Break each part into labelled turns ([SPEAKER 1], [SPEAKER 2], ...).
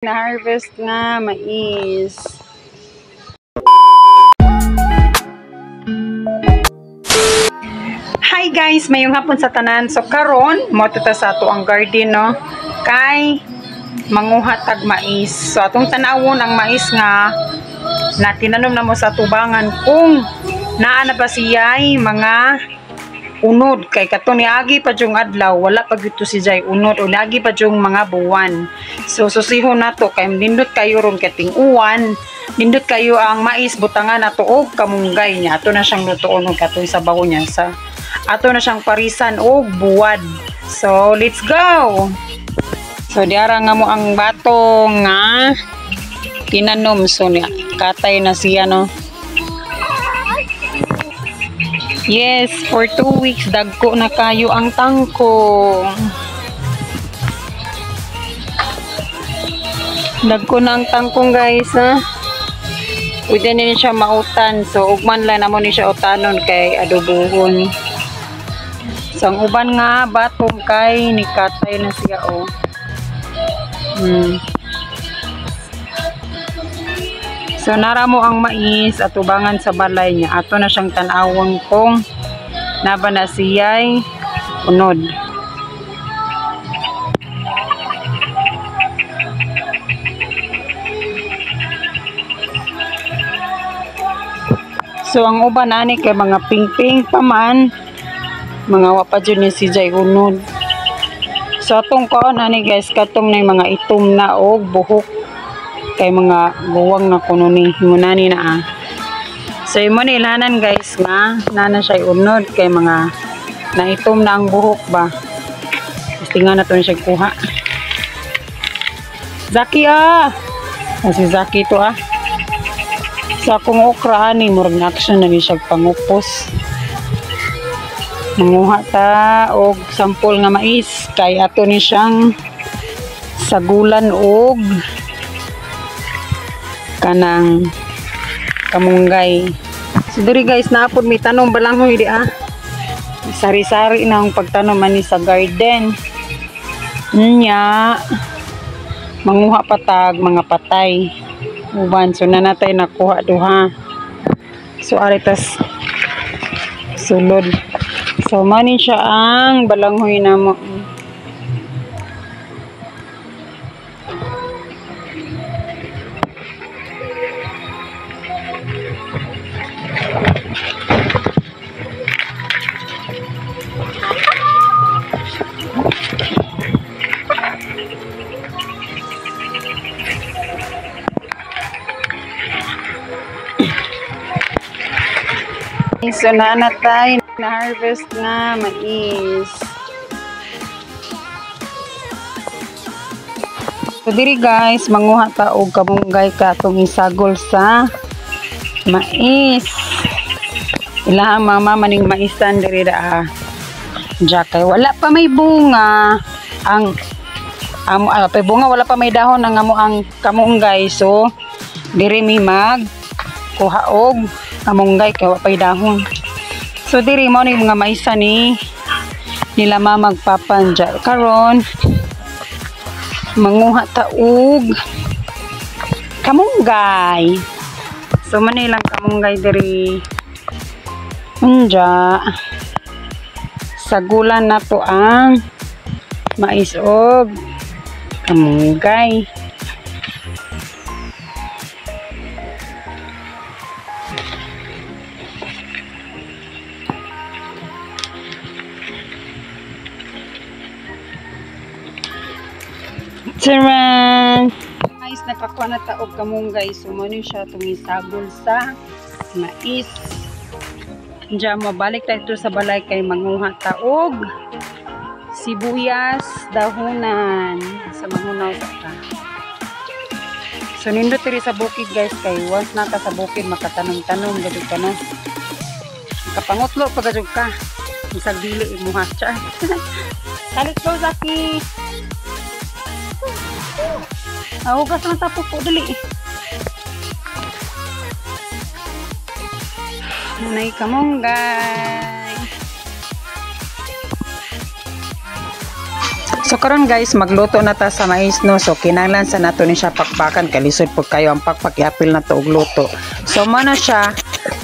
[SPEAKER 1] Na-harvest nga mais. Hi guys, mayong hapon sa tanan. So karon mo ta sa ato ang garden, no, kay manguha tag mais. So atong tan-awon ang mais nga na tinanom na mo sa tubangan kung naa na ba siya'y mga unod, kay kato niagi pa jung adlaw wala pa gyud to si jay unod o niagi pa jung mga buwan. So susihon nato kay nindot kayo ron kay ting-uwan, nindot kayo ang mais, butangan nato og kamunggay niya. Ato na siyang lutoon og katoy sabaw niya sa ato na siyang parisan og buwad. So let's go. So diara nga mo ang batong nga tinanom. So niya katay na siya, no. Yes, for 2 weeks dagko na kayo ang tangkong. Dagko na ang tangkong guys, ha. Pwede na siya mautan. So ugman lang namo ni siya utanon kay adobohon. So ang uban nga batong kay nikatay na siya, oh. So nara mo ang mais at ubangan sa balay niya. Ato na siyang tan-awon kung naba na siya'y unod. So ang uban ani kay mga ping-ping pa man, mga wa pa jud ni si Jay unod. So atong kaon ani guys, katong na mga itom na og buhok kay mga guwang na kuno ni himunani na, ah. So imo ni ilanan guys nga nana siya unod kay mga naitom na ang buhok ba. Tinga na to ni siya kuha. Zaki, ah. Si Zaki to, ah. Sa akong okra ani murag na action na ni siya pangupos. Manguha ta og sampol nga mais kay ato ni siyang sagulan og kanang kamunggay. So diri guys, naapod may tanom balanghoy di, ah. Sari-sari na ang pagtanom ani sa garden. Nya manguha patag mga patay. Uban so nanatay nakuha duha. So aritas sulod. So manin siya ang balanghoy namo. So nanatay na harvest na mais. So diri guys, manguha ta og kamunggay ka atong isagol sa mais. Ilahang mama maning maisan diri da, ah. Kay wala pa may bunga ang amo, ah, pa bunga, wala pa may dahon ang amo ang kamunggay. So diri mi mag kuha og kamunggay kay wa pay dahon. So diri mo ni mga maisa ni nila mamagpapanja. Karon manguha ta og kamunggay. So man ilang kamunggay diri. Unja sagulan nato ang mais og kamunggay. Charan! Guys, nakakuha na ta og kamunggay. So mo ni siya tumisagol sa mais. Diyan mabalik tayo dito sa balay kay manguha ta og sibuyas dahunan sa mangunaw ta. So nindot diri sa bukid guys, kay once na ka sa bukid makatanom-tanom gud ka na. Kapangutlo pa gud ka. Bisag dili imuha char. Let's go Zaki. Hugas lang tapo po, dali. Nanay kamunggay. So karon guys, magluto na ta sa mais, no. So kinahanglan sa nato ni siya pakpakan kay lisod pud kayo ang pakpak, iapil na to og luto. So mo na siya,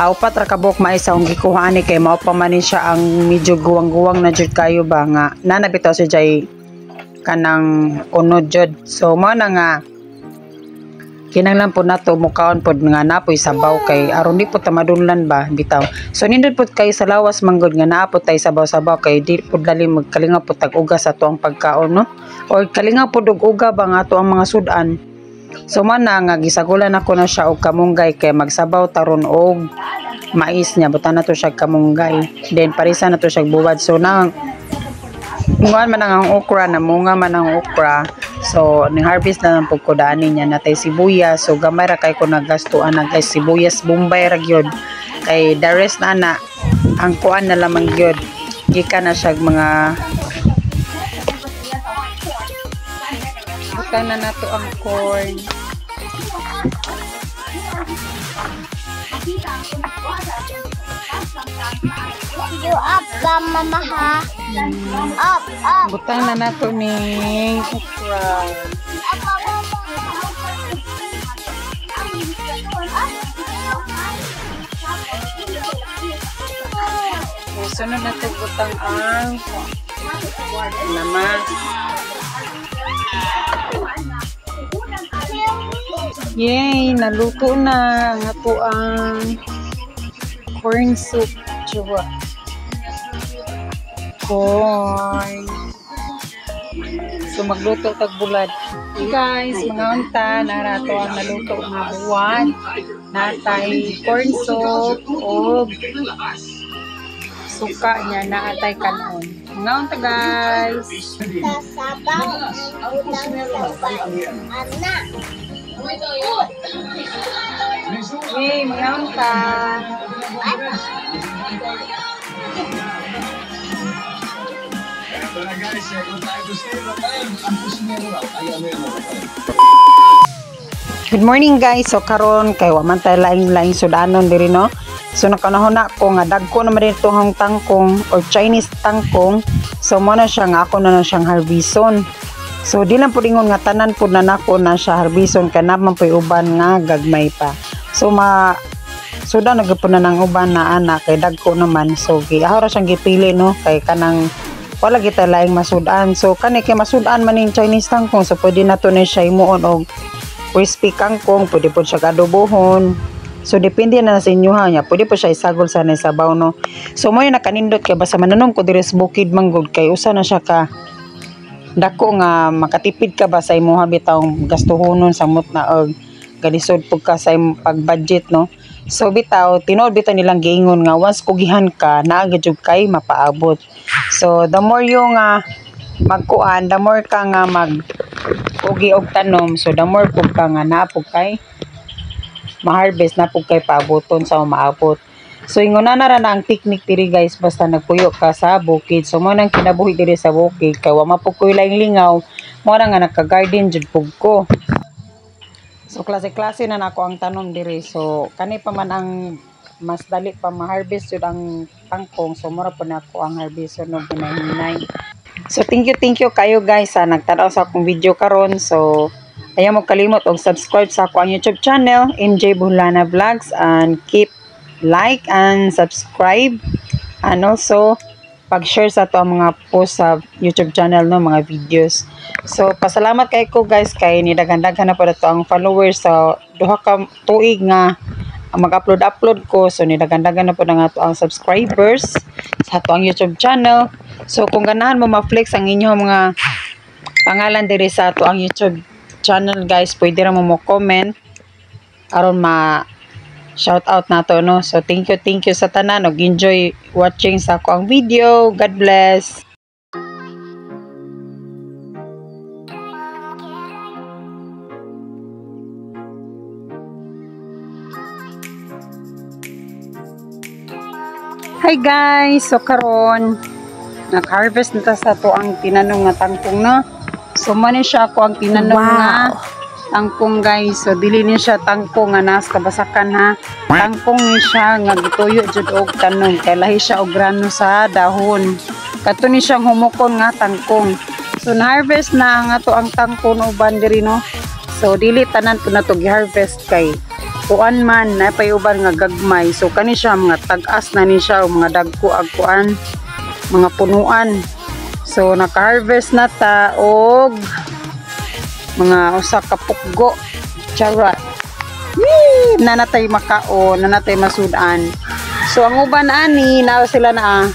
[SPEAKER 1] upat ra ka buok mais akong gikuha ani kay mao pa man ni siya ang medyo guwang-guwang na jud kayo ba nga nana bitaw si jay kanang unod jud. So mo na nga kinahanglan pod nato mukaon pod nga napoy sabaw kay aron di pod ta madunlan ba bitaw. So nindot pod kayo sa lawas manggod nga naa pod tay sabaw-sabaw kay di pod lalim magkalingaw pod tag uga sa atuang pagkaon, no, or kalingaw pod og uga ba nga ato ang mga sudan. So man na nga gisagulan ako na siya og kamunggay kay magsabaw taron og mais niya, butan na to siya kamunggay, then parisa na to siya buwad. So na mungan man ang okra, na munga man ang okra. So ning harvest na lang pud ko dani niya natay sibuyas. So gamay ra kay ko nagastuan na guys, sibuyas Bombay ra gyud kay the rest na na ang kuan na lamang gyud gikan na siya mga butang na nato ang corn.
[SPEAKER 2] You up ba, mama, ha? Up, up.
[SPEAKER 1] Butang na nato ning okra.
[SPEAKER 2] Up, up, up, up.
[SPEAKER 1] Sunod na to butang ang namas. Yay! Naluto na ang ato ang corn soup. Chuwa. Corn. So magluto tag bulad. Hey guys, mga unta, narato ang naluto nga buwan. Natay corn soup og suka niya naatay kanon. Mga unta guys.
[SPEAKER 2] Sa sabaw, ang utang sabay. Anak.
[SPEAKER 1] Yay, mga unta. Good morning guys. So karon kay wa man tay laing-laing sudanon diri, no. So nakanahon na ko nga dagko naman dito ang tangkong or Chinese tangkong. So mo na siya nga ako na na siyang harbison. So di lang pud ingon nga tanan pud na nako na siya harbison kay naman puy uban nga gagmay pa. So ma sudan na gyud na nang uban na ana kay dagko naman. So giahora siyang gipili, no, kay kanang wala kita laing masudan. So kani kay masudan man ning Chinese tangkong, so pwede na to ni siya himuon og crispy kangkong, pwede po siya adobohon. So depende na sa inyo ha niya. Pwede po siya isagol sa nay sabaw, no. So mo yung nakanindot kay basta mananom ko diri sa bukid manggod kay usa na siya ka dako nga makatipid ka ba sa imuha bitawng gastuhonon samot na og galisod pug ka sa imong pag-budget, no. So bitaw tinuod bitaw nilang giingon nga once kugihan ka naa gyud kay mapaabot. So the more yung magkuan, the more ka nga mag ugi og tanom, so the more pug ka nga naa pug kay ma-harvest, na pug kay paaboton sa maabot. So ingon na ra na ang technique diri guys, basta nagpuyo ka sa bukid. So mo nang kinabuhi diri sa bukid kay wa mapug koy laing lingaw, mo na nga nagka-garden jud pug ko. So klase-klase na nako ang tanom diri. So kani pa man ang mas dali pa ma-harvest jud ang tangkong, so mura po nako ang harvest no ginahinay. So thank you kayo guys sa nagtan-aw sa akong video karon. So ayaw mo kalimot og subscribe sa ako ang YouTube channel MJ Boholana Vlogs, and keep like and subscribe, and also pag-share sa ato ang mga post sa YouTube channel, no, mga videos. So pasalamat kay ko guys kay nidaghan-daghan na po ato ang followers sa duha ka tuig nga mag-upload-upload ko. So nidaghan-daghan na po na nga ato ang subscribers sa ato ang YouTube channel. So kung ganahan mo ma-flex ang inyong mga pangalan diri sa ato ang YouTube channel guys, pwede ra mo mo comment aron ma shout out nato, no. So thank you sa tanan og enjoy watching sa ako ang video. God bless. Hi guys, so karon nag-harvest na ta sa ato ang tinanom nga tangkong, no. So man siya ako ang tinanom nga tangkong guys. So dili ni siya tangkong nga nas kabasakan ha. Tangkong ni siya nga gituyo jud og tanom kay lahi siya og grano sa dahon. Kato ni siyang humukon nga tangkong. So na-harvest na ang ato ang tangkon uban diri, no. So dili tanan po na to gi-harvest kay kuan man na pay uban nga gagmay. So kani siya mga tag-as na ni siya o mga dagko ag kuan, mga punuan. So naka-harvest na ta og mga usa ka pukgo. Charot. Yee! Nanatay makaon, nanatay masudan. So ang uban ani na sila na ah.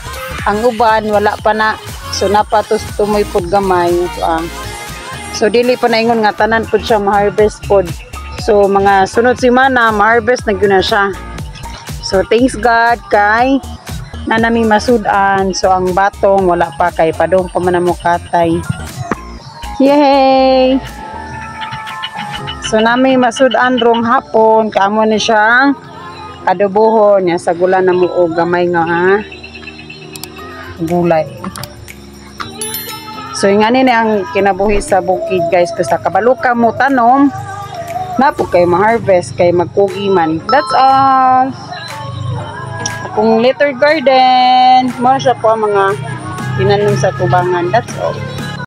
[SPEAKER 1] Ang uban wala pa na. So napatos tumoy pud gamay ito ah. So dili pa na ingon nga tanan pud siya ma-harvest pod. So mga sunod semana ma-harvest na gyud na siya. So thanks God kay na nami masudan. So ang batong wala pa kay padong pa man mo katay. Yay! So nami masudan rong hapon kamo ni siyang adobohon niya sa gula na mo og gamay nga ah, gulay. So yung ani ni ang kinabuhi sa bukid, guys, basta kabalo ka mo tanom na po kay ma-harvest kay magkugi man. That's all. Akong little garden. Mo siya po ang mga tinanom sa tubangan. That's all.